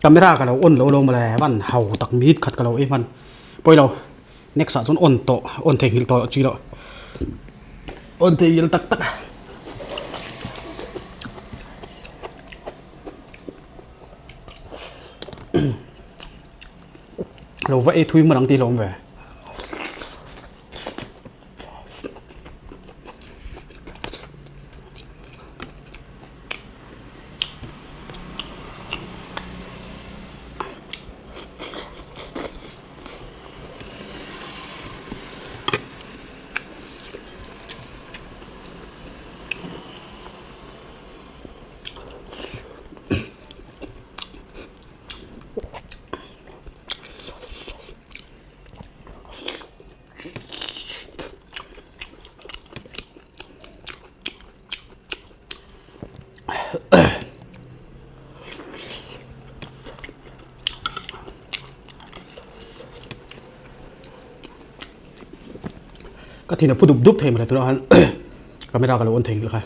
Camera ka lo on lo lo mawle van hau tak minute khat ka lo ei hman pawi lo next ah chuan on tawh on theihnghilh tawh chi loh on theihnghilh tak tak lo va ei thui hman ang tih hlawm ve. Ka thin a phu dup dup thei mai tunah khan camera ka lo on thei nghilh kha.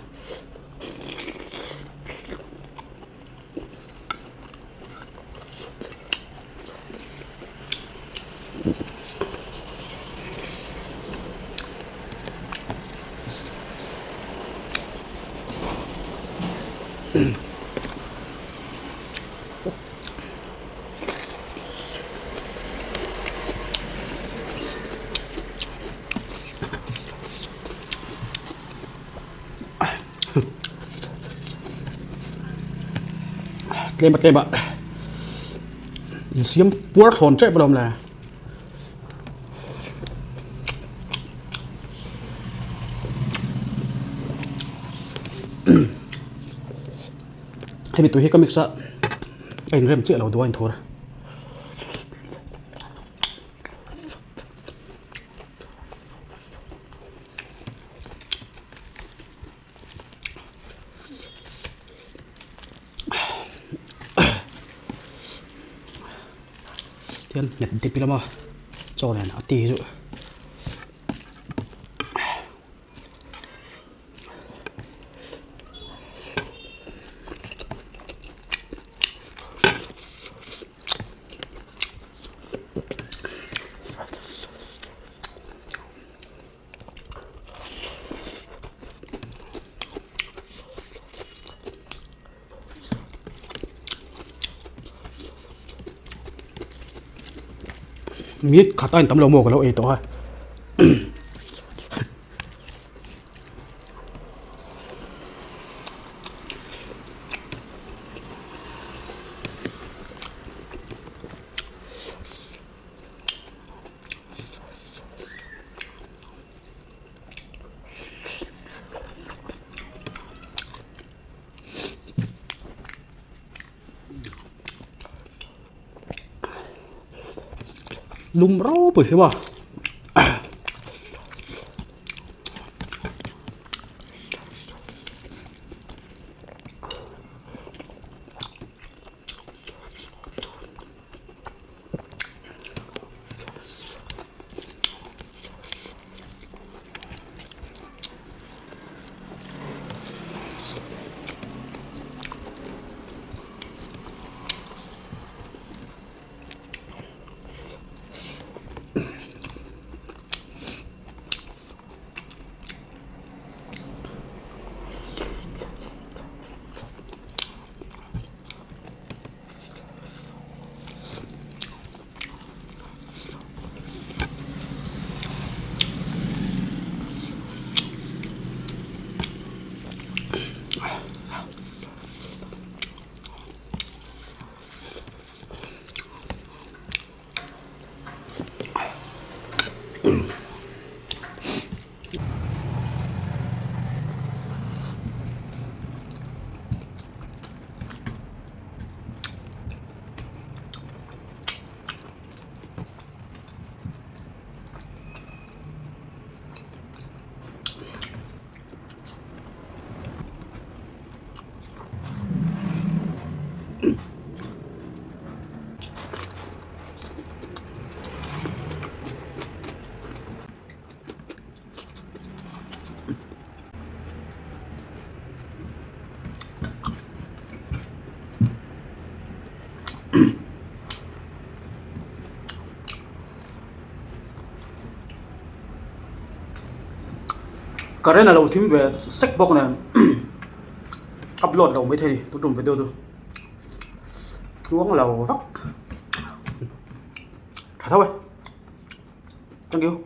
Tlem a tlem a insiam puar thlawn tep alawm le. Hemi tui hi ka mix a a inrem chiah lo duh a inthur. Tihian nghet dip ila maw chaw nen a ti chu. Meat khat a intam lo maw ka lo ei tawh a. Lum ropui hi maw. Current a lo thim ve sek bawk nen upload lo maithei a ni tu tum video chu tluang lo vak tha tho e thank you.